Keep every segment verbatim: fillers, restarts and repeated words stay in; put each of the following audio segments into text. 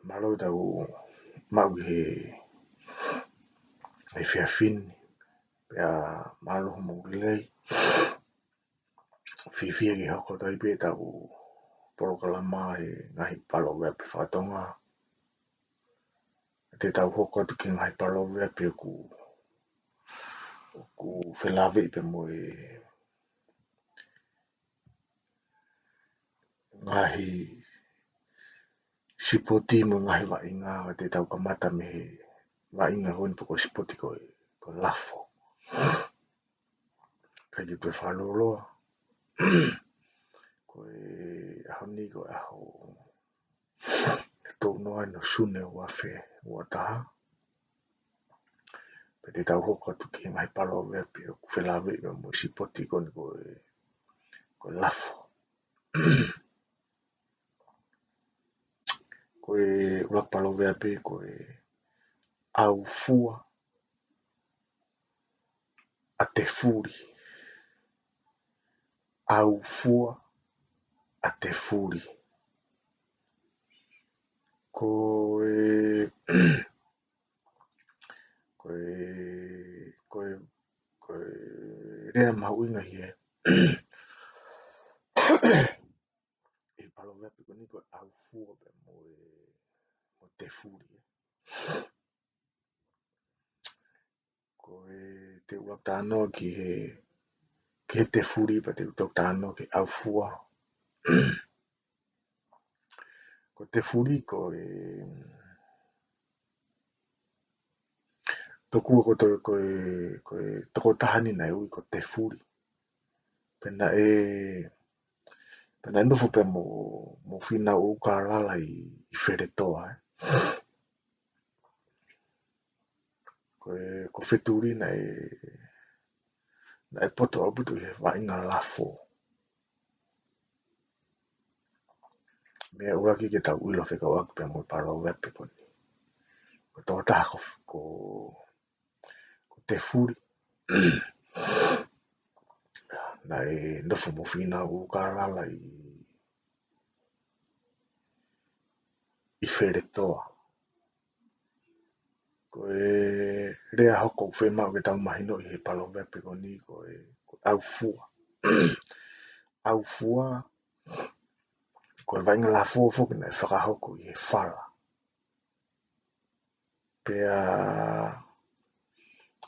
mālō ʻetau maʻu he, he efiafi ni, pea mālō hoʻomou lelei. Fiefia ke hoko atu ai pē ʻetau polokalama he ngaahi paloveape faka-Tonga. Te tau hoko atu ki he ngaahi paloveape ʻoku, ʻoku felāveʻi pea mo e ngaahi sipoti mo e ngaahi vaʻinga, te tau kamata mei he vaʻinga ko eni pe ko e sipoti ko e, ko e lafo. Kae ke toe fakalōloa. Ko e ʻaho ni ko e ʻaho ʻe tolu noa ʻi he ʻaho Sune ua afe ua taha. Pea te tau hoko atu ki he ngaahi paloveape ʻoku felāveʻi pea mo e sipoti ko eni ko e, ko e lafo. Ko e ʻuluaki paloveape ko e ʻaufua ʻa Tefuli. ʻAufua ʻa Tefuli. Ko e, ko e, ko e, ko e lea mahuʻinga ia he paloveape ko eni ko e ʻaufua pea mo e, mo Tefuli. Ko e te u ʻuluaki talanoa ki he, ki he tefuli pea te u toki talanoa ki he ʻaufua. Ko e tefuli ko e, tokua ko e to-, ko e, ko e tokotaha ni naʻe ui ko Tefuli. Pea naʻe, pea naʻe nofo pea mo, mo Fīnau ʻUlukālala ʻi, ʻi Feletoa, ē. Ko e, ko Fetuli naʻe, naʻe poto ʻaupito ʻi he vaʻinga lafo. Meʻa ʻuluaki ke tau ʻilo fekauʻaki pea mo e paloveape ko eni. Ko e tokotaha ko, ko, ko Tefuli. Naʻe nofo mo Fīnau ʻUlukālala ʻi, ʻi Feletoa. Ko e lea hoko ʻoku fiemaʻu ke tau mahinoʻi he paloveape ko eni ko e, ko e ʻaufua. ʻAufua, ko e vaʻinga lafo foki naʻe fakahoko ʻi he fala. Pea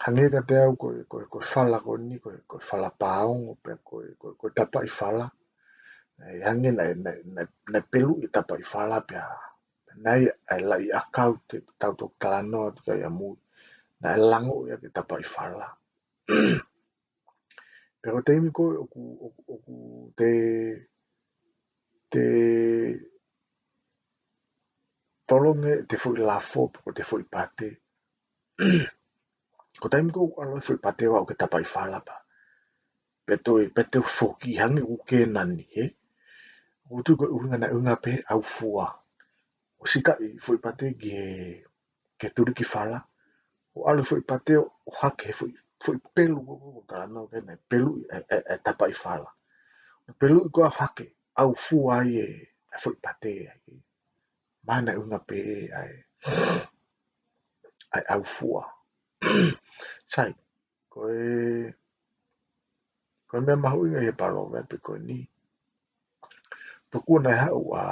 hangē kiate au ko e, ko e, ko e fala ko eni, ko e, ko e fala pāongo, pea ko e, ko e, ko e tapaʻi fala. Naʻe hangē naʻe, naʻe, naʻe, naʻe peluʻi e tapaʻi fala pea, pea naʻe ʻi ai e laʻi ʻakau te tau toki talanoa atu ki ai ʻamui. Naʻe langoʻi ʻaki e tapaʻi fala. Pea ko e taimi ko ē ʻoku, ʻoku, ʻoku te, te tolongi ʻete foʻi lafo, pe ko ʻete foʻi pate. Ko e taimi ko ē ʻoku ʻalu e foʻi pate ʻo aʻu ki he tapaʻi fala pea, pea toe, pea toe foki hangē ʻoku kena ni, hē? ʻOku ou tui ko e ʻuhinga naʻe ʻuhinga pē he ʻaufua. ʻO sikaʻi e foʻi pate ki he, ki he tuliki fala. ʻO ʻalu e foʻi pate ʻo, ʻo hake he foʻi, foʻi pelu ko, ko, ko talanoa ki ai naʻe peluʻi e, e, e tapaʻi fala. ʻO peluʻi ko ē ʻo hake, ʻaufua ai e, e foʻi pate ai. Mahalo naʻe ʻuhinga pē ʻa e, ʻa e ʻaufua. Sai, ko e, ko e meʻa mahuʻinga ʻi he paloveape ko eni. Tokua naʻe haʻu ʻa,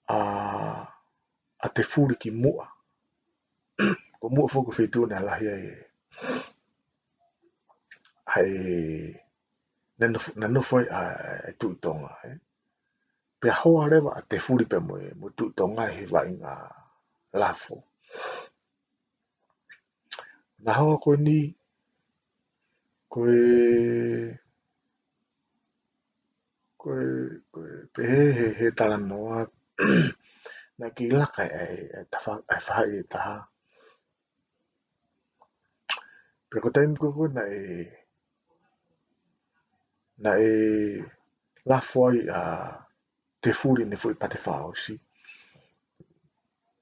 ʻa, ʻa Tefuli ki Muʻa. Ko Muʻa foki ko e feituʻu naʻe lahi ai e, ʻa e, naʻe nofo, naʻe nofo ai ʻa, ʻa e Tuʻi Tonga, ē. Pea hoa leva ʻa Tefuli pea mo e, mo e Tuʻi Tonga he vaʻinga lafo. Naʻe hoa ko eni, ko e, ko e, ko e, pehē he, he talanoa, naʻe kei laka e, e, e tafa-, e faʻahi ʻe taha. Pea ko e taimi ko ē naʻe, naʻe lafo ai ʻa Tefuli ʻene foʻi pate fakaʻosi.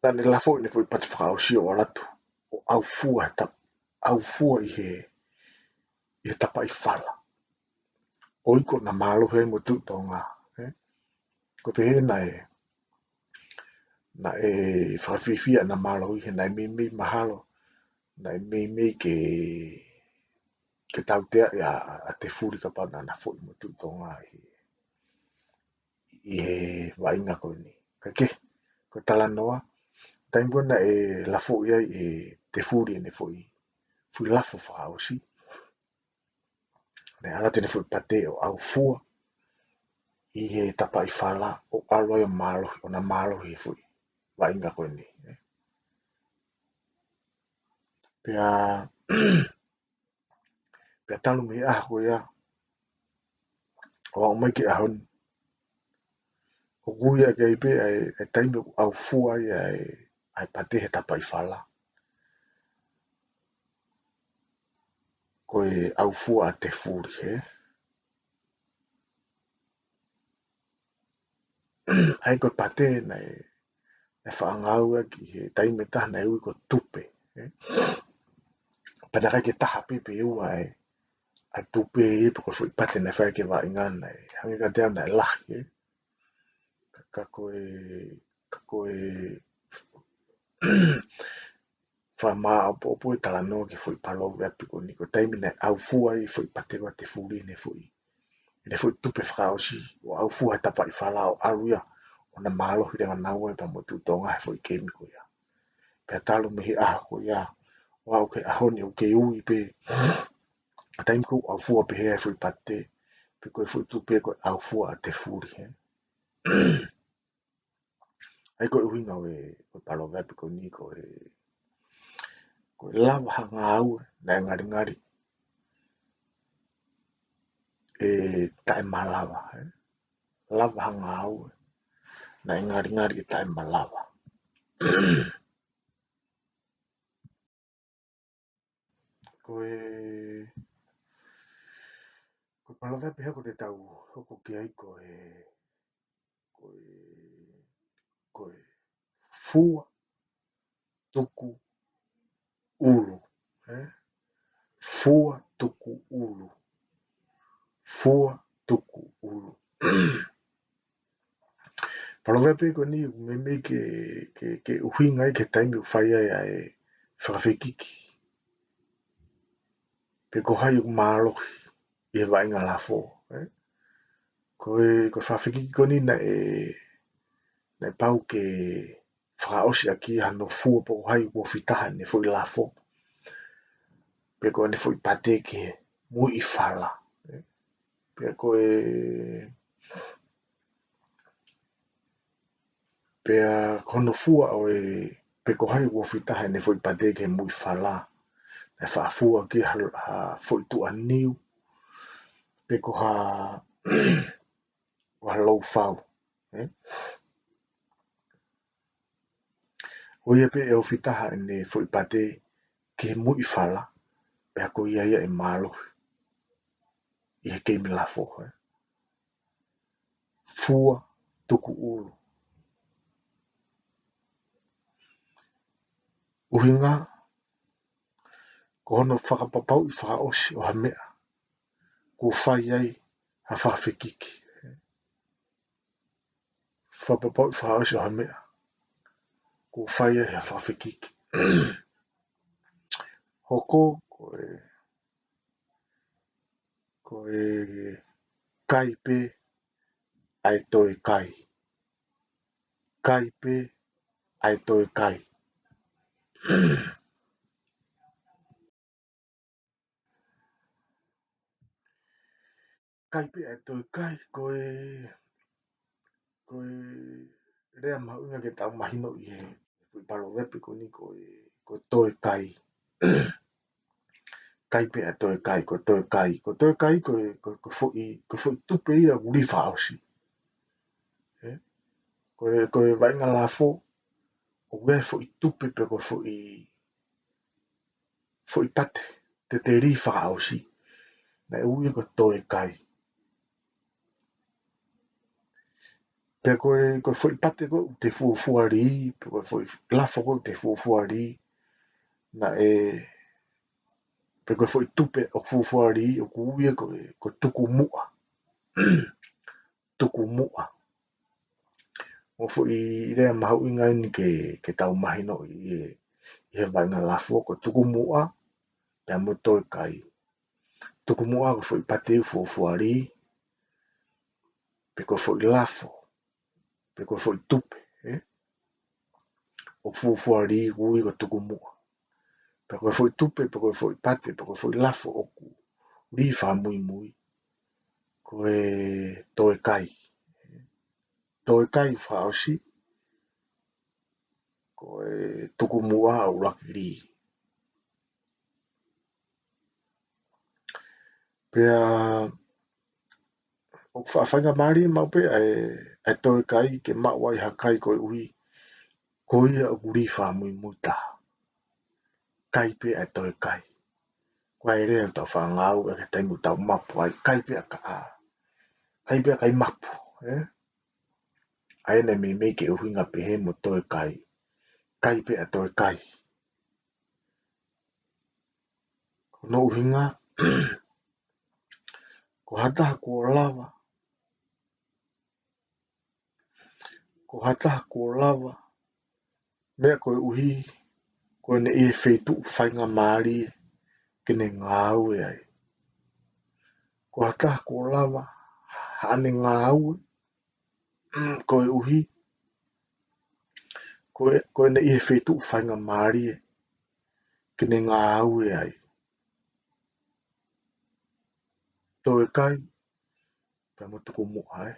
Naʻa ne lafo ʻene foʻi pate fakaʻosi ʻo ʻalu atu ʻo ʻaufua he ta-, ʻaufua ʻi he, ʻi he tapaʻi fala. ʻO ʻikai ko ʻena mālohi ai mo e Tuʻi Tonga, ē? Ko e pehē naʻe, naʻe fakafiefia ʻena mālohi he naʻe meimei mahalo, naʻe meimei ke, ke tautea ʻa, ʻa Tefuli kapau naʻa na foʻi mo Tuʻi Tonga ʻi he, ʻi he vaʻinga ko eni. Ka ke, ko e talanoa, taimi ko ē naʻe lafoʻi ai ʻe Tefuli ʻene foʻi, foʻi lafo fakaʻosi, naʻe ʻalu atu ʻene foʻi pate ʻo ʻaufua ʻi he tapaʻi fala ʻo ʻalu ai ʻo mālohi, ʻo na mālohi he foʻi vaʻinga ko eni. Pea, pea talu mei he ʻaho ko ia, ʻo aʻu mai ki he ʻaho ni, ʻoku ui ʻaki ai pē ʻa e, ʻa e taimi ʻoku ʻaufua ai ʻa e, ʻa e pate he tapaʻi fala, ko e ʻaufua ʻa Tefuli, hē? ʻA ia ko e pate naʻe, naʻe faʻa ngāueʻaki he taimi ʻe taha naʻe ui ko Tupe, hē? Pea naʻe ʻikai ke taha pē pe ua ʻa e, ʻa e tupe ia pe ko e foʻi pate naʻe fai ki he vaʻinga naʻe, hangē kiate au naʻe lahi, hē? Ka ko e, ka ko e fakamāʻopoʻopo e talanoa ki he foʻi paloveape ko eni, ko e taimi naʻe ʻaufua ai e foʻi pate ko ē ʻa Tefuli ʻene foʻi, ʻene foʻi tupe fakaʻosi, ʻo ʻaufua he tapaʻi fala ʻo ʻalu ia ʻo na mālohi leva naua pea mo Tuʻi Tonga he foʻi keimi ko ia. Pea talu mei he ʻaho ko ia ʻo aʻu ki he ʻaho ni ʻoku kei ui pē, taimi ko ē ʻaufua pehē ai e foʻi pate, pe ko e foʻi tupe ko e ʻaufua ʻa Tefuli, hē? ʻA ia ko e ʻuhinga ʻo e, ʻo e paloveape ko eni ko e, ko e lava ha ngāue naʻe ngalingali ʻe taʻemalava, hē? Lava ha ngāue naʻe ngalingali ʻe taʻemalava. Ko e, ko e paloveape hoko te tau hoko ki ai ko e, ko e, ko e fua tuku ʻulu, hē? Fua tuku ʻulu. Fua tuku ʻulu. Paloveape ko eni ʻoku meimei ke, ke, ke ʻuhinga ai ki he taimi ʻoku fai ai ʻa e fakafekiki pe ko hai ʻoku mālohi ʻi he vaʻinga lafo, hē? Ko e, ko e fakafekiki ko eni naʻe, naʻe pau ke fakaʻosi ʻaki hano fua pe ko hai ʻoku ofi taha ʻene foʻi lafo, pe ko ʻene foʻi pate ki he muiʻi fala. Pea ko e, pea ko hono fua ʻo e, pe ko hai ʻoku ofi taha ʻene foʻi pate ki he muiʻi fala, naʻe faʻa fua ki ha, ha foʻi tuʻa niu, pe ko ha, ko ha lou fau, hē? Ko ia pē ʻe ofi taha ʻene foʻi pate ki he muiʻi fala, pea ko ia ia ʻe mālohi ʻi he keimi lafo, hē? Fua tuku ʻulu. ʻUhinga, ko hono fakapapauʻi fakaʻosi ʻo ha meʻa kuo fai ai ha fakafekiki. Fakapapauʻi fakaʻosi ʻo ha meʻa kuo fai ai ha fakafekiki. Hoko ko e, ko e kai pē ʻa e toe kai. Kai pē ʻa e toe kai. Kai pē ʻa e toe kai, ko e, ko e lea mahuʻinga ke tau mahinoʻi he, he foʻi paloveape ko eni ko e, ko e toe kai. Kai pē ʻa e toe kai, ko e toe kai. Ko e toe kai, ko e, ko e, ko e foʻi, ko e foʻi tupe ia ʻoku lī fakaʻosi. Hē? Ko e, ko e vaʻinga lafo, ʻoku ʻi ai e foʻi tupe pe ko e foʻi, foʻi pate, te te lī fakaʻosi, naʻe ui ia ko e toe kai. Pea ko e, ko e foʻi pate ko ē ʻoku te fuofua lī, pe ko e foʻi lafo ko ē ʻoku te fuofua lī, naʻe, pe ko e foʻi tupe ʻoku fuofua lī, ʻoku ui ia ko e, ko e tuku muʻa. Tuku muʻa. Mo e foʻi lea mahuʻinga eni ke, ke tau mahinoʻi ʻi he, ʻi he vaʻinga lafo, ko e tukumuʻa pea mo e toe kai. Tukumuʻa ko e foʻi pate ʻoku fuofua lī, pe ko e foʻi lafo, pe ko e foʻi tupe, ē? ʻOku fuofua lī ʻoku ui ko e tukumuʻa. Pe ko e foʻi tupe, pe ko e foʻi pate, pe ko e foʻi lafo ʻoku lī fakamuimui, ko e toe kai. Toe kai fakaʻosi, ko e tukumuʻa ʻuluaki lī. Pea ʻoku faʻa faingamālie maʻu pē ʻa e, ʻa e toe kai ke maʻu ai ha kai koeʻuhi ko ia ʻoku lī fakamuimui taha. Kai pē ʻa e toe kai. Ko e lea ʻoku tau faʻa ngāueʻaki he taimi ʻoku tau mapu ai, kai pē ʻa e ka-, ʻa, kai pē ʻa e kai mapu, ē? ʻA ia naʻe meimei ke ʻuhinga pehē mo e toe kai. Kai pē ʻa e toe kai. Ko hono ʻuhinga, ko ha taha kuo lava, ko ha taha kuo lava, meʻa koeʻuhi ko ʻene ʻi he feituʻu faingamālie ke ne ngāue ai. Ko ha taha kuo lava haʻane ngāue, koeʻuhi ko e, ko ʻene ʻi he feituʻu faingamālie ke ne ngāue ai. Toe kai pea mo e tukumuʻa, ē.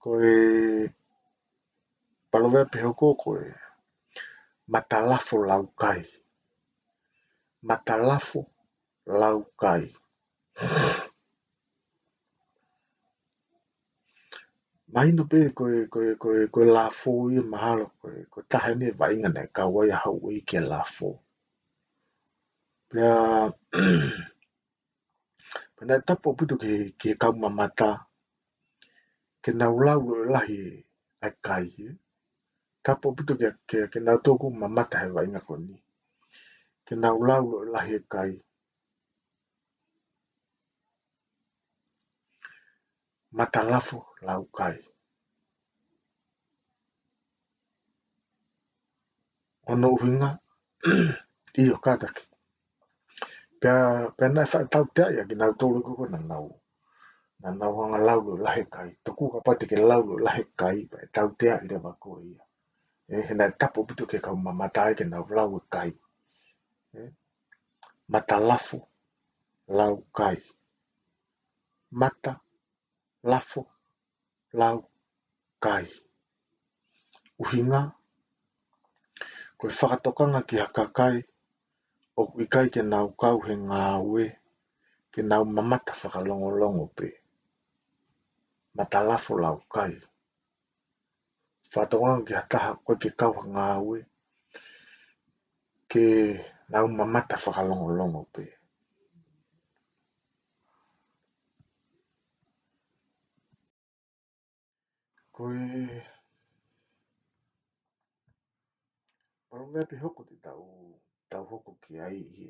Ko e paloveape hoko ko e matalafo lau kai. Matalafo lau kai. Mahino pē ko e, ko e, ko e, ko e lafo ia mahalo, ko e, ko e taha eni e vaʻinga naʻe kau ai ʻa houʻeiki ki he lafo. Pea, pea naʻe tapu ʻaupito ki he, ki he kau mamata, ke nau lau loʻi lahi ʻa e kai, ē. Tapu ʻaupito ke, ke, ke nau toku mamata he vaʻinga ko eni. Ke nau lau loʻi lahi ʻa e kai. Matalafo lau kai. Hono ʻuhinga, ʻio kātaki. Pea, pea naʻe faʻa tauteaʻi ʻa kinautolu ko ē naʻa nau, naʻa nau hanga lau loʻi lahi ʻa e kai. Tokua kapau te ke lau loʻi lahi ʻa e kai, pea ʻe tauteaʻi leva koe ia. Ē, he naʻe tapu ʻaupito ki he kau mamata ai ke nau lau ʻa e kai. Ē, matalafo lau kai. Matalafo lau kai. ʻUhinga, ko e fakatokanga ki ha kakai ʻoku ʻikai ke nau kau he ngāue, ke nau mamata fakalongolongo pē. Matalafo lau kai. Fakatokanga ki ha taha ʻoku ʻikai ke kau he ngāue, ke nau mamata fakalongolongo pē. Ko e paloveape hoko te tau, tau hoko ki ai ʻi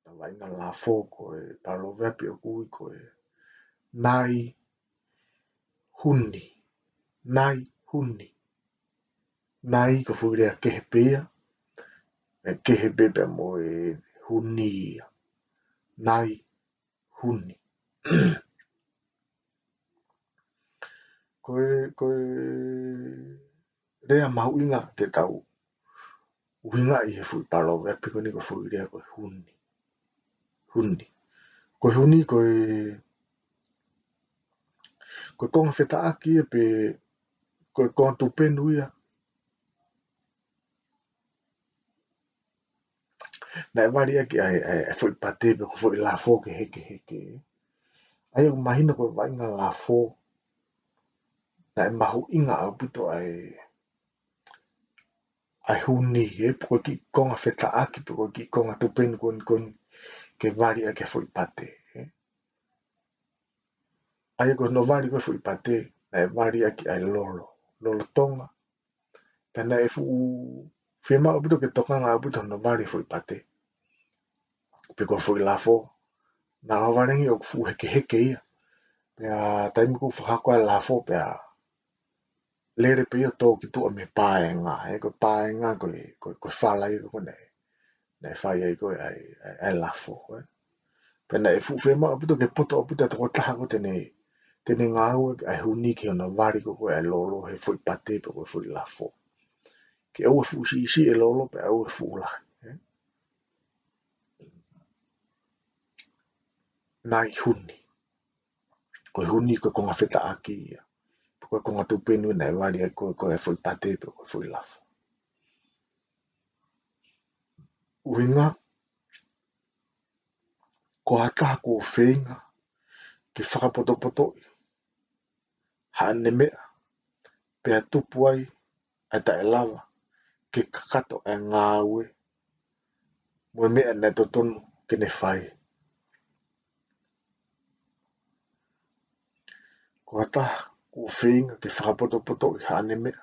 he vaʻinga lafo ko e paloveape ʻoku ui ko e nai huni. Nai huni. Nai ko e foʻi lea kehe pē ia. ʻE kehe pē pea mo e huni ia. Nai huni. Ko e, ko e lea mahuʻinga ke tau ʻuhingaʻi he foʻi paloveape ko eni ko e foʻi lea ko e huni. Huni. Ko e huni ko e, ko e konga fetaʻaki ia pe, ko e konga tupenu ia naʻe vali ʻaki ʻa e, ʻa e, ʻa e foʻi pate pe ko e foʻi lafo ke hekeheke. ʻA ia ʻoku mahino ko e vaʻinga lafo naʻe mahuʻinga ʻaupito ʻa e, ʻa e huni, ē, pe ko e kiʻi konga fetaʻaki, pe ko e kiʻi konga tupenu ko eni, ko eni ke vali ʻaki e foʻi pate, ē. ʻA ia ko hono vali ko ē foʻi pate, naʻe vali ʻaki ʻa e lolo, lolotonga. Pea naʻe fuʻu fiemaʻu ʻaupito ke tokanga ʻaupito hono vali foʻi pate. Pe ko e foʻi lafo, naʻa ku valengi ʻoku fuʻu hekeheke ia. Pea taimi ʻoku fakahoko ai e lafo, pea lele pē ia ʻo tō ki tuʻa mei he paenga, ē, ko e paenga ko e, ko e, ko e fala ia ko ē naʻe, naʻe fai ai ko ē ʻa e, ʻa e, ʻa e lafo, ē. Pea naʻe fuʻu fiemaʻu ʻaupito ke poto ʻaupito e tokotaha ko ē te ne, te ne ngāueʻaki ʻa e huni ki hono vali ko ē ʻa e lolo he foʻi pate pe ko e foʻi lafo. Ke ʻoua ʻe fuʻu siʻisiʻi e lolo pea ʻoua ʻe fuʻu lahi, ē. Ngaahi huni. Ko e huni ko e konga fetaʻaki ia. Ko e konga tupenu naʻe vali ai ko ē, ko ē foʻi pate pe ko e foʻi lafo. ʻUhinga, ko ha taha kuo feinga ke fakapotopotoʻi haʻane meʻa, pea tupu ai ʻa e taʻelava ke kakato ʻa e ngāue mo e meʻa naʻe totonu ke ne fai. Ko ha taha kuo feinga ke fakapotopotoʻi haʻane meʻa,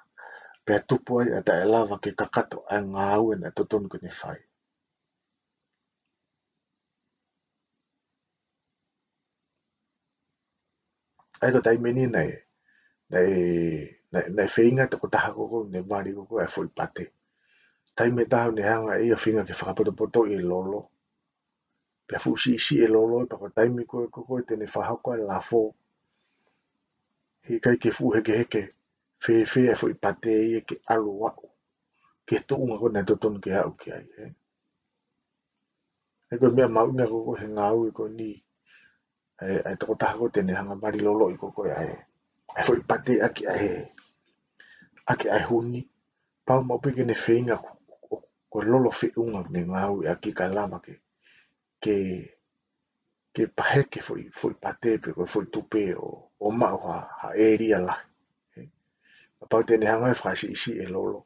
pea tupu ai ʻa e taʻelava ke kakato ʻa e ngāue naʻe totonu ke ne fai. ʻA ia ko e taimi ʻeni naʻe, naʻe, naʻe, naʻe feinga e tokotaha ko ē naʻe vali ko ē ʻa e foʻi pate. Taimi ʻe taha naʻe hanga ʻe ia ʻo feinga ke fakapotopotoʻi e lolo. Pea fuʻu siʻisiʻi e lolo, pea ko e taimi ko ē, ko ē te ne fakahoko e lafo, heʻikai ke fuʻu hekeheke fēfē e foʻi pate ia ke ʻalu ʻo aʻu ki he tuʻunga ko ē naʻe totonu ke aʻu ki ai, ē. He ko e meʻa mahuʻinga ko ē he ngāue ko eni, ʻa e, ʻa e tokotaha ko ē te ne hanga ʻo vali loloʻi ko ē ʻa e, ʻa e foʻi pate ʻaki ʻa e, ʻaki ʻa e huni, pau maʻu pē ke ne feinga ko, ko, ko e lolo feʻunga ʻoku ne ngāueʻaki kae lava ke, ke, ke paheke foʻi, foʻi pate pe ko e foʻi tupe ʻo, ʻo maʻu ha, ha ʻēlia lahi. Ē. Kapau te ne hanga ʻo fakasiʻisiʻi e lolo,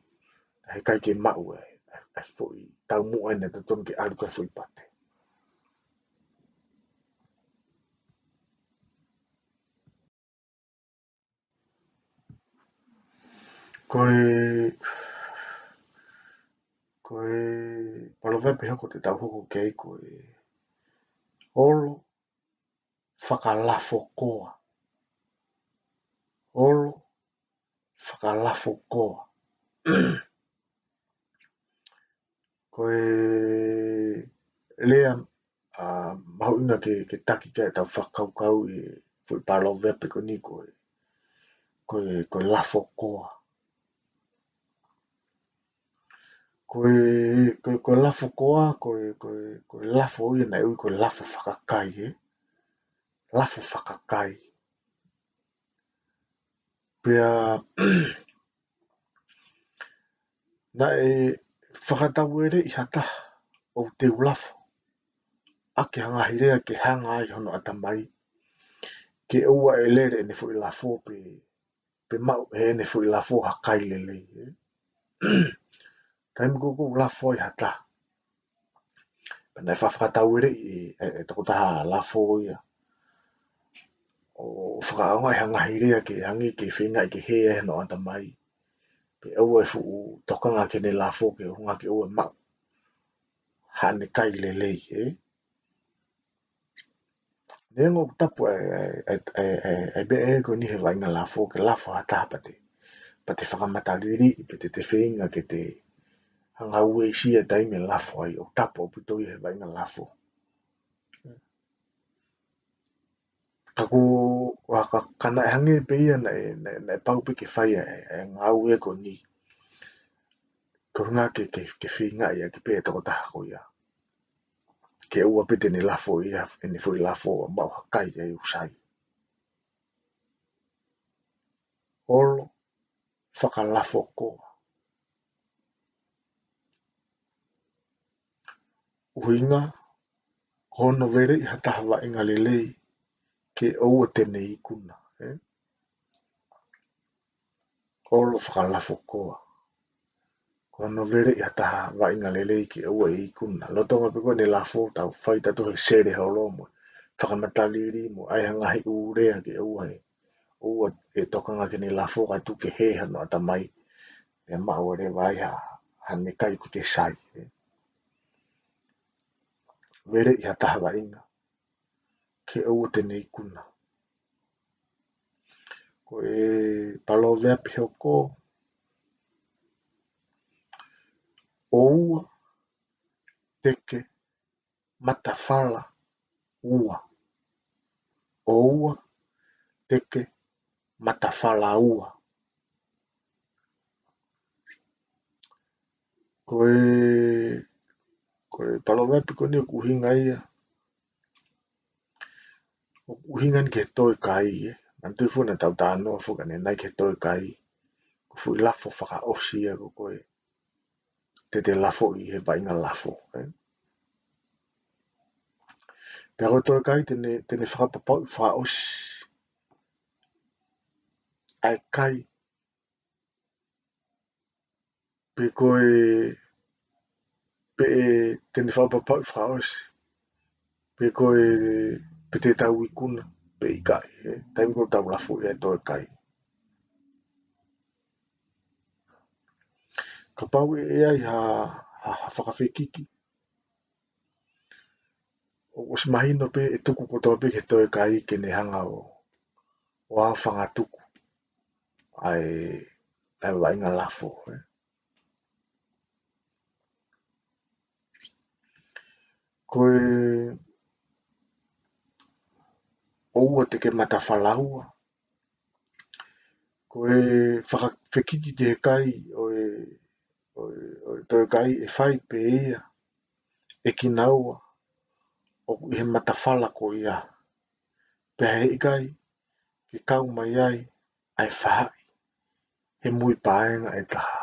heʻikai ke maʻu e, e, e foʻi taumuʻa naʻe totonu ke ʻalu ki ai e foʻi pate. Ko e, ko e paloveape hoko te tau hoko ki ai ko e olo fakalafokoa. Olo fakalafokoa. Ko e lea, ā, mahuʻinga ke, ke taki ki ai ʻetau fakakaukau ʻi he foʻi paloveape ko eni ko e, ko e, ko e lafokoa. Ko e, ko e, ko e lafokoa, ko e, ko e, ko e lafo ia naʻe ui ko e lafo fakakai, ē? Lafo fakakai. Pea, naʻe fakataueleʻi ha taha ʻoku teu lafo ʻaki ha ngaahi lea ke hanga ai hono ʻatamai ke ʻoua ʻe lele ʻene foʻi lafo pe, pe maʻu ʻe heʻene foʻi lafo ha kai lelei, ē. Taimi ko ē ʻoku lafo ai ha taha, pea naʻe fa-, fakataueleʻi e, e, e tokotaha lafo ia ʻo fakaʻaongaʻi ha ngaahi lea ke hangē ke feingaʻi ke hē ai hono ʻatamai, pe ʻoua ʻe fuʻu tokanga ki heʻene lafo ke ʻuhinga ke ʻoua ʻe maʻu haʻane kai lelei, ē. Neongo ʻoku tapu e, e, e, e, e meʻa ko eni he vaʻinga lafo, ke lafo ha taha pea te, pea te fakamatalili, pe te, te feinga ke te hanga ʻo uesia e taimi ʻe lafo ai, ʻoku tapu ʻaupito ia he vaʻinga lafo. Ka ko, ka, ka, ka naʻe hangē pē ia naʻe, naʻe, naʻe pau pē ke fai e, e ngāue ko eni. Ko e ʻuhinga ke, ke, ke feingaʻi ʻaki pē e tokotaha ko ia ke ʻoua pē te ne lafo ia, ʻene foʻi lafo ʻo maʻu ha kai ʻe ʻoku sai. Olo fakalafokoa. ʻUhinga, ko hono veleʻi ha taha vaʻinga lelei ke ʻoua te ne ikuna, ē? Olo fakalafokoa. Ko hono veleʻi ha taha vaʻinga lelei ke ʻoua ʻe ikuna. Lolotonga pē ko ʻene lafo, tau fai ʻetautolu he sele holo mo e fakamatalili mo e ʻai ha ngaahi ʻū lea ke ʻoua ʻe, ʻoua ʻe tokanga ki heʻene lafo kae tuku ke hē hono ʻatamai, pea maʻu leva ai ha, haʻane kai ʻoku te sai, ē. Veleʻi ha taha vaʻinga ke ʻoua te ne ikuna. Ko Ko e paloveape hoko: ʻOua te ke matafala ua. ʻOua te ke matafala ua. Ko e, ko e paloveape ko eni ʻoku ʻuhinga ia, ʻoku ʻuhinga eni ki he toe kai, ē. Manatuʻi foki naʻa tau talanoa foki ʻanenai ki he toe kai. Ko e foʻi lafo fakaʻosi ia ko ē te te lafoʻi he vaʻinga lafo, ē. Pea ko e toe kai te ne, te ne fakapapauʻi fakaʻosi ʻa e kai, pe ko e, pe ʻe, te ne fakapapauʻi fakaʻosi pe ko e, pe te tau ikuna pe ʻikai, ē, taimi ko ē ʻoku tau lafoʻi ai e toe kai. Kapau ʻe, ʻe ʻi ai ha, ha, ha fakafekiki, ʻoku ʻosi mahino pē ʻe tuku kotoa pē ki he toe kai ke ne hanga ʻo, ʻo aofangatuku ʻa e, ʻa e vaʻinga lafo, ē. Ko e ʻoua te ke matafala ua, ko e fakafekiki ki he kai ʻo e, ʻo e, ʻo e toe kai ʻe fai pē ia ʻe kinaua ʻoku ʻi he matafala ko ia. Pea heʻikai ke kau mai ai ʻa e faʻahi he muipaenga ʻe taha.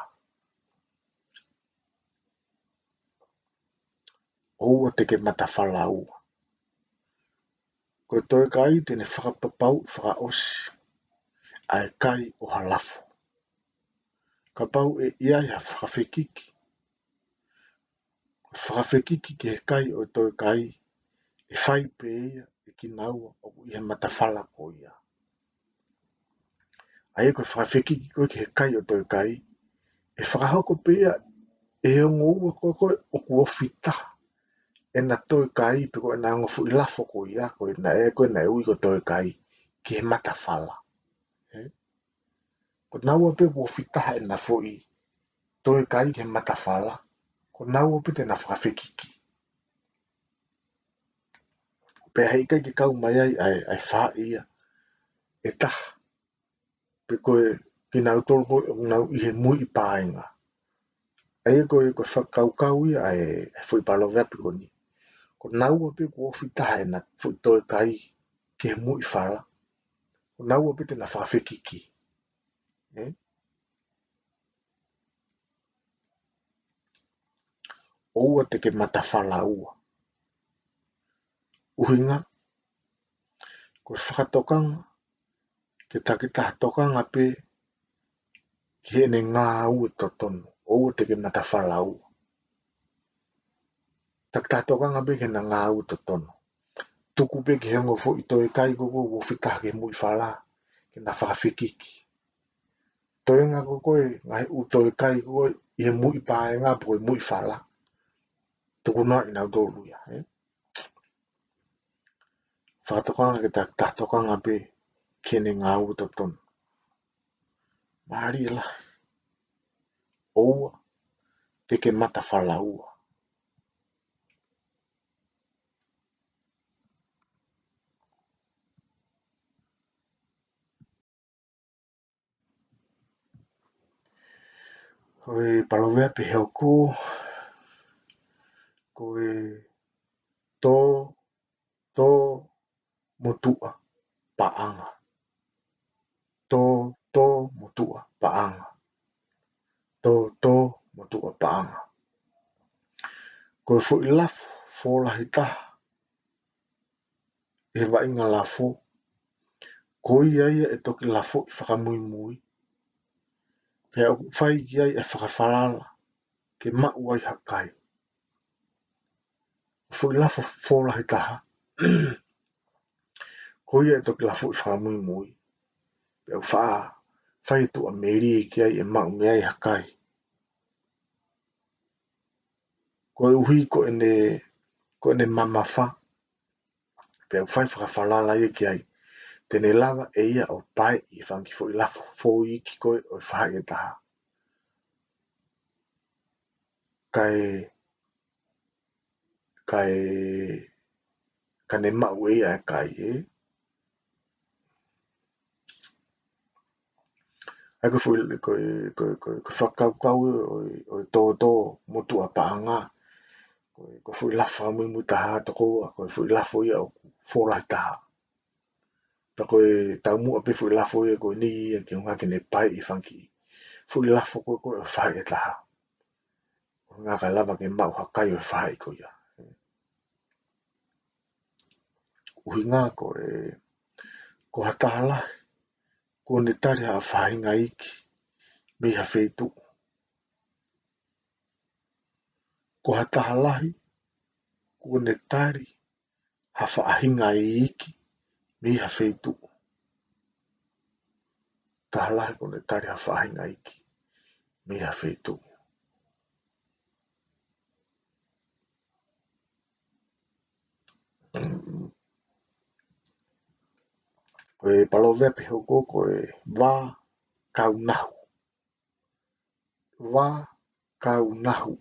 ʻOua te ke matafala ua. Ko e toe kai te ne fakapapauʻi fakaʻosi ʻa e kai ʻo ha lafo. Kapau ʻe ʻi ai ha fakafekiki, fakafekiki ki he kai ʻo e toe kai, ʻe fai pē ia ʻe kinaua ʻoku ʻi he matafala ko ia. ʻA ia ko e fakafekiki ko ē ki he kai ʻo e toe kai, ʻe fakahoko pē ia ʻe he ongo ua ko ē ʻoku ofi taha ʻena toe kai pe ko ʻena ongo foʻi lafo ko ia, ko ē naʻe, ko ē naʻe ui ko e toe kai, ki he matafala. Ē? Ko naua pē ʻoku ofi taha ʻena foʻi toe kai ki he matafala, ko naua pē te na fakafekiki. Pea heʻikai ke kau mai ai ʻa e, ʻa e faʻahi ia ʻe taha, pe ko e kinautolu ko ē ʻoku nau ʻi he muipaenga. ʻA ia ko e, ko e fakakaukau ia ʻa e, ʻa e foʻi paloveape ko eni. Ko naua pē ʻoku ofi taha ʻena foʻi toe kai ki he muifala, ko naua pē te na fakafekiki. Ē? ʻOua te ke matafala ua. ʻUhinga, ko e fakatokanga ke takitaha tokanga pē ki heʻene ngāue totonu. ʻOua te ke matafala ua. Takitaha tokanga pē ki heʻena ngāue totonu. Tuku pē ki he ongo foʻi toe kai ko ē ʻoku ofi taha ki he muifala ke na fakafekiki. Toenga ko ē ngaahi ʻū toe kai ko ē ʻi he muipaenga pe ko e muifala, tuku noa ʻe nautolu ia, ē? Fakatokanga ke ta, takitaha tokanga pē ki heʻene ngāue totonu. Mālie lahi. ʻOua te ke matafala ua. Ko e paloveape hoko: Ko e tō, tō motuʻa paʻanga. Tō, tō motuʻa paʻanga. Tō, tō motuʻa paʻanga. Ko e foʻi lafo fōlahi taha ʻi he vaʻinga lafo, ko ia ia ʻe toki lafoʻi fakamuimui, pea ʻoku fai ki ai e fakafalala ke maʻu ai ha kai. Foʻi lafo fōlahi taha, ko ia ʻe toki lafoʻi fakamuimui, pea ʻoku fa-, fai e tuʻamelie ki ai ʻe maʻu mei ai ha kai. Koeʻuhi ko ʻene, ko ʻene mamafa, pea ʻoku fai fakafalala ia ki ai. te ne lava ʻe ia ʻo paeʻi e fanga kiʻi foʻi lafo foʻi iiki ko ē ʻo e faʻahi ʻe taha. Kae, kae, ka ne maʻu ʻe ia e kai, ē. ʻA ia ko e foʻi, ko e, ko e, ko e, ko e fakakaukau ʻo e, ʻo e tōtō motuʻa paʻanga. Ko e, ko e foʻi lafo muimui taha ʻa e tōtō, ko e foʻi lafo ia ʻoku folahi taha. Pea ko e taumuʻa pē foʻi lafo ia ko eni ia ke ʻuhinga ke ne paeʻi e fanga kiʻi foʻi lafo ko ē ko ē ʻo e faʻahi ʻe taha. ʻUhinga kae lava ke maʻu ha kai ʻo e faʻahi ko ia. ʻUhinga ko e, ko ha taha lahi, kuo ne tali ha faʻahinga iiki mei ha feituʻu. Ko ha taha lahi, kuo ne tali ha faʻahinga iiki mei ha feituʻu. Taha lahi kuo ne tali ha faʻahinga iiki mei ha feituʻu. Ko e paloveape hoko ko e vā kau nahu. Vā kau nahu.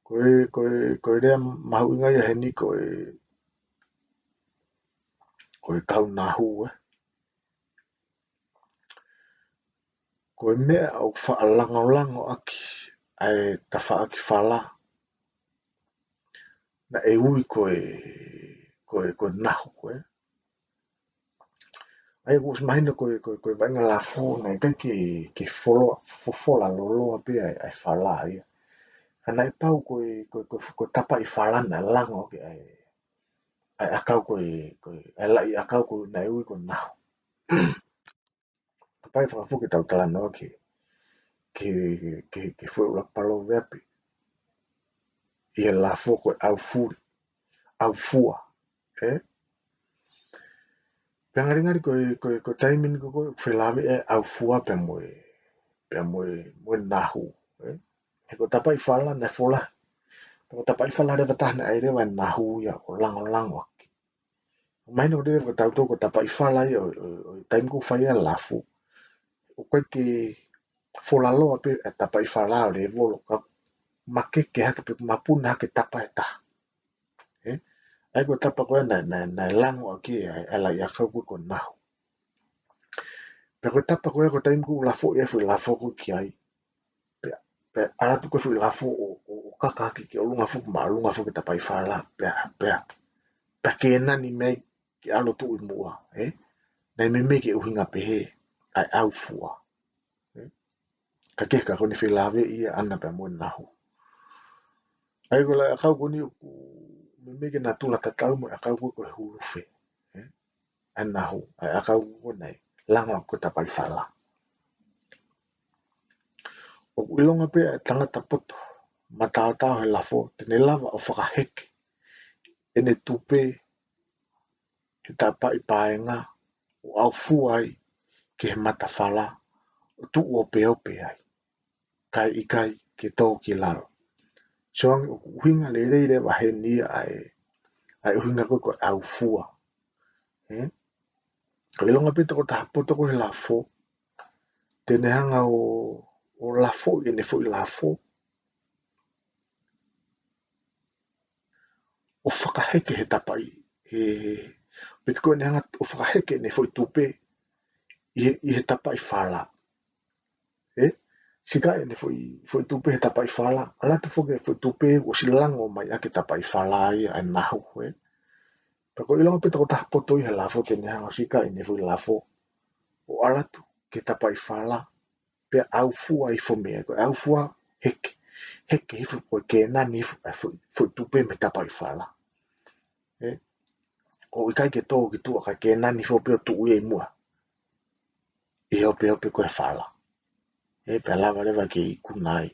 Ko e, ko e, ko e lea mahuʻinga ia heni ko e, ko e kau nahu, ē. Ko e meʻa ʻoku faʻa langolango ʻaki ʻa e tafaʻaki fala naʻe ui ko e, ko e, ko e nahu, ē. ʻA ia ʻoku ʻosi mahino ko e, ko e, ko e vaʻinga lafo naʻe ʻikai ke, ke folo-, fo-, fola lōloa pē ʻa e, ʻa e fala ia. Ka naʻe pau ko e, ko e, ko e, ko e tapaʻi fala naʻe lango ʻaki ʻa e, ʻa e ʻakau ko e, ko e, ʻa e laʻi ʻakau ko ē naʻe ui ko e nahu. Ka ʻe pau fakafo ke tau talanoa ki he, ki he, ki he, ki he foʻi ʻuluaki paloveape. ʻI he lafo ko e ʻaufuli, ʻaufua, ē? Pea ngalingali ko e, ko e, ko e taimi ni ko ē ʻoku felāveʻi e ʻaufua pea mo e, pea mo e, mo e nahu, ē? He ko e tapaʻi fala naʻe fola. Pea ko e tapaʻi fala leva taha naʻe ʻai leva e nahu ia ʻo langolango ʻaki. Mahino ko e lea ko e tautau ko e tapaʻi fala ia ʻo, ʻo, ʻo e taimi ko ē ʻoku fai ai e lafo. ʻOku ʻikai ke fola lōloa pē e tapaʻi fala ʻo lēvolo ka makeke hake pē, mapuna hake tapa ʻe taha. Ē? ʻA ia ko e tapa ko ē naʻe, naʻe, naʻe lango ʻaki ʻa e, ʻa e laʻi ʻakau ko ē ko e nahu. Pea ko e tapa ko ē ko e taimi ko ē ʻoku lafoʻi ai e foʻi lafo ko ē ki ai. Pea, pea ʻalu atu ko ē e foʻi lafo ʻo, ʻo, ʻo kaka hake ki ʻolunga foki, māʻolunga foki e tapaʻi fala, pea, pea, pea kēnani mei ai ke ʻalu ʻo tuʻu ʻi muʻa, ē? Naʻe meimei ke ʻuhinga pehē ʻa e ʻaufua, ē? Ka kehe ka ko ʻene felāveʻi ia ʻana pea mo e nahu. ʻA ia ko e laʻi ʻakau ko eni ʻoku meimei ke natula tatau mo e ʻakau ko ē ko e hulufe, ē? ʻA e nahu, ʻa e ʻakau ko ē naʻe lango ʻaki ko e tapaʻi fala. ʻOku ʻilonga pē ʻa e tangata poto mataotao he lafo, te ne lava ʻo fakaheke ʻene tupe he tapaʻi paenga ʻo ʻaufua ai ki he matafala ʻo tuʻu opeope ai, kae ʻikai ke tō ki lalo. Sio ange ʻoku ʻuhinga lelei leva heni ia ʻa e, ʻa e ʻuhinga ko ē ko e ʻaufua. Ē? Ka ʻilonga pē tokotaha poto ko ē he lafo, te ne hanga ʻo, ʻo lafoʻi ʻene foʻi lafo, ʻo fakaheke he tapaʻi, he, he, pe te ko ʻene hanga ʻo fakaheke ʻene foʻi tupe ʻi he, ʻi he tapaʻi fala. Ē? Sika ʻene foʻi, foʻi tupe he tapaʻi fala, ʻalu atu foki e foʻi tupe ʻosi lango mai ʻaki e tapaʻi fala ia ʻa e nahu, ē? Pea ko e ʻilonga pē tokotaha poto ia he lafo te ne hanga ʻo sika ʻene foʻi lafo, ʻo ʻalu atu ki he tapaʻi fala, pea ʻaufua hifo mei ai, ko e ʻaufua heke, heke hifo ko e kēnani hifo ʻa e foʻi, foʻi tupe mei he tapaʻi fala. Ē? ʻOku ʻikai ke tō ki tuʻa kae kēnani hifo pē ʻo tuʻu ia ʻi muʻa ʻi he opeope ko ē he fala. Ē, pea lava leva ke ikuna ai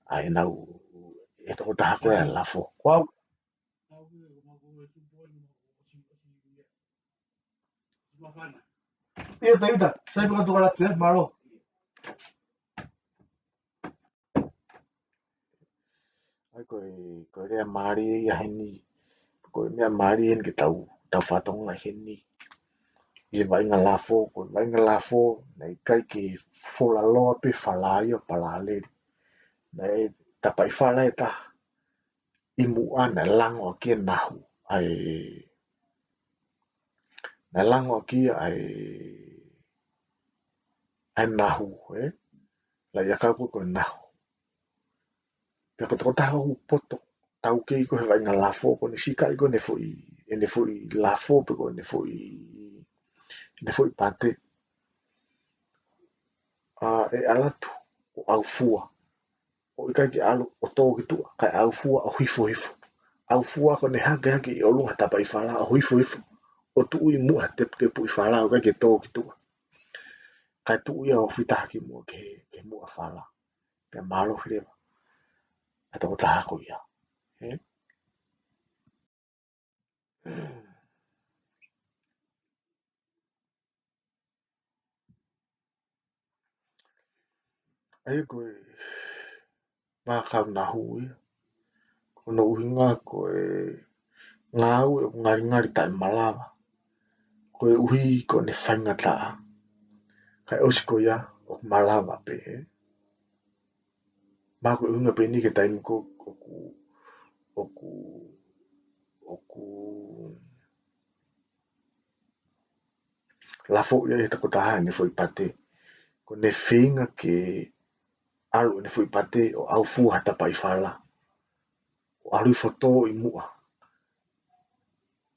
ʻa ʻenau, e tokotaha ko ē ʻa e lafo. Ko au. ʻIo, Tēvita, sai pē ka tukalatu, ē, mālō. ʻA ia ko e, ko e lea mālie ia heni, ko e meʻa mālie heni ke tau, tau fatongia heni. ʻI he vaʻinga lafo, ko e vaʻinga lafo, naʻe ʻikai ke fola loa pē fala ia ʻo palaleli. Naʻe tapaʻi fala ʻe taha ʻi muʻa naʻe lango ʻaki ia ʻa e nahu. ʻA e, naʻe lango ʻaki ia ʻa e, ʻa e nahu, ē? Laʻi ʻakau ko e nahu. Pea ko e tokotaha ʻoku poto taukei ko ē he vaʻinga lafo, ko ʻene sikaʻi ko ē ʻene foʻi, ʻene foʻi lafo pe ko ʻene foʻi, ʻene foʻi pate. ʻA, ʻe ʻalu atu ʻo ʻaufua. ʻO ʻikai ke ʻalu ʻo tō ki tuʻa, kae ʻaufua ʻo hifohifo. ʻAufua ko ʻene hake hake ʻi ʻolunga he tapaʻi fala ʻo hifohifo. ʻO tuʻu ʻi muʻa he teputepuʻi fala ʻo ʻikai ke tō ki tuʻa. Kae tuʻu ia ʻo ofi taha ki muʻa ki he, ki he muʻa fala. Pea mālohi leva ʻa e tokotaha ko ia. Ē? ʻA ia ko e vā kau nahu ia. Ko hono ʻuhinga ko e ngāue ʻoku ngalingali taʻemalava. Koeʻuhi ko ʻene faingataʻa. Kae ʻosi ko ia ʻoku malava pē, ē? Mahalo ko e ʻuhinga pē eni ki he taimi ko ē ʻoku, ʻoku, ʻoku lafo ia ʻe he tokotaha ʻene foʻi pate. Ko ʻene feinga ke ʻalu ʻene foʻi pate ʻo ʻaufua he tapaʻi fala. ʻO ʻalu hifo ʻo tō ʻi muʻa.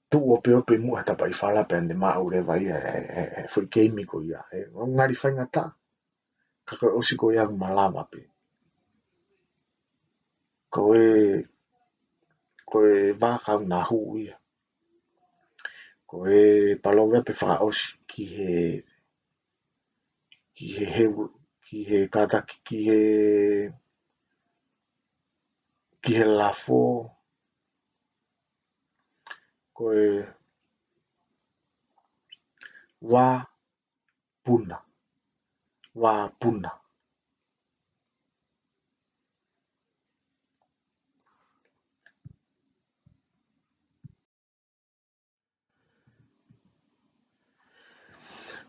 Tuʻu opeope ʻi muʻa he tapaʻi fala pea ne maʻu leva ia ʻe, ʻe, ʻe, ʻe he foʻi keimi ko ia. ʻE, ʻoku ngali faingataʻa. Ka ko e ʻosi ko ia ʻoku malava pē. Ko e, ko e vā kau nahu ia. Ko e paloveape fakaʻosi ki he, ki he, he, ki he kātaki, ki he, ki he lafo. Ko e vā puna. Vā puna.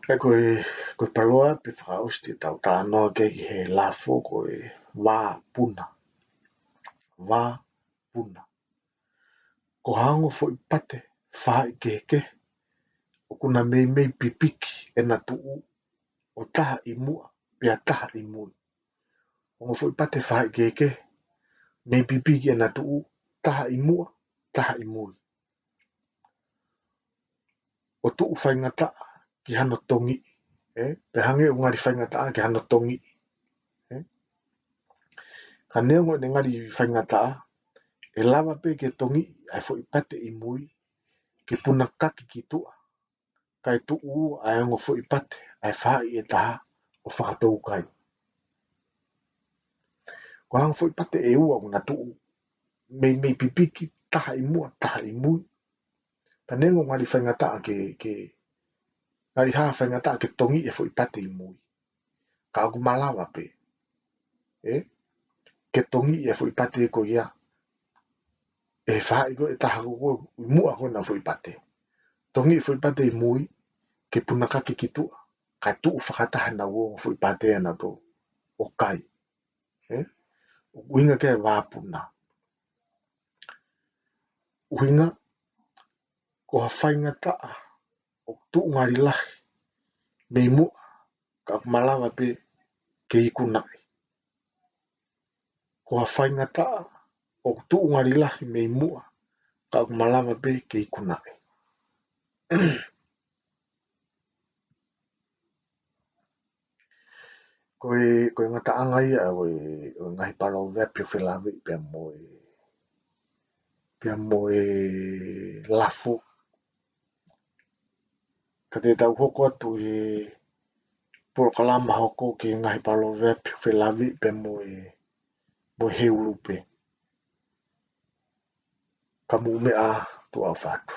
ʻA ia ko e, ko e paloveape fakaʻosi te tau talanoa ki ai he lafo ko e vā puna. Vā puna. Ko ha ongo foʻi pate faʻahi kehekehe, ʻoku na meimei pipiki ʻena tuʻu ʻo taha ʻi muʻa, pea taha ʻi mui. Ongo foʻi pate faʻahi kehekehe, mei pipiki ʻena tuʻu, taha ʻi muʻa, taha ʻi mui. ʻO tuʻu faingataʻa ki hano tongiʻi, ē? Pea hangē ʻoku ngali faingataʻa ki hano tongiʻi, ē? Ka neongo ʻene ngali faingataʻa, ʻe lava pē ke tongiʻi ʻa e foʻi pate ʻi mui, ke punakaki ki tuʻa, kae tuʻu ʻa e ongo foʻi pate, ʻa e faʻahi ʻe taha ʻo fakatoukai. Ko e ongo foʻi pate ʻe ua ʻoku na tuʻu, meimei pipiki, taha ʻi muʻa, taha ʻi mui. Ka neongo ngali faingataʻa ke, ke, ngali hā faingataʻa ke tongiʻi e foʻi pate ʻi mui. Ka ʻoku malava pē. Ē? Ke tongiʻi e foʻi pate ko ia. ʻE he faʻahi ko ē ʻe taha ko ē ʻi muʻa ko ē ʻena foʻi pate. Tongiʻi e foʻi pate ʻi mui, ke punakaki ki tuʻa. Kae tuʻu fakataha ʻena ongo foʻi pate ʻanautolu ʻo kai. Ē? ʻUhinga ki he vā puna. ʻUhinga, ko ha faingataʻa ʻoku tuʻu ngali lahi mei muʻa, ka ʻoku malava pē ke ikunaʻi. Ko ha faingataʻa ʻoku tuʻu ngali lahi mei muʻa, ka ʻoku malava pē ke ikunaʻi. Ko e, ko e ngataʻanga ia ʻo e, ʻo e ngaahi paloveape ʻoku felāveʻi pea mo e, pea mo e lafo. Ka te tau hoko atu he polokalama hoko ki he ngaahi paloveape ʻoku felāveʻi pea mo e, mo e Hēlupe. Ka mou meʻa ā, tuʻa ʻofa atu.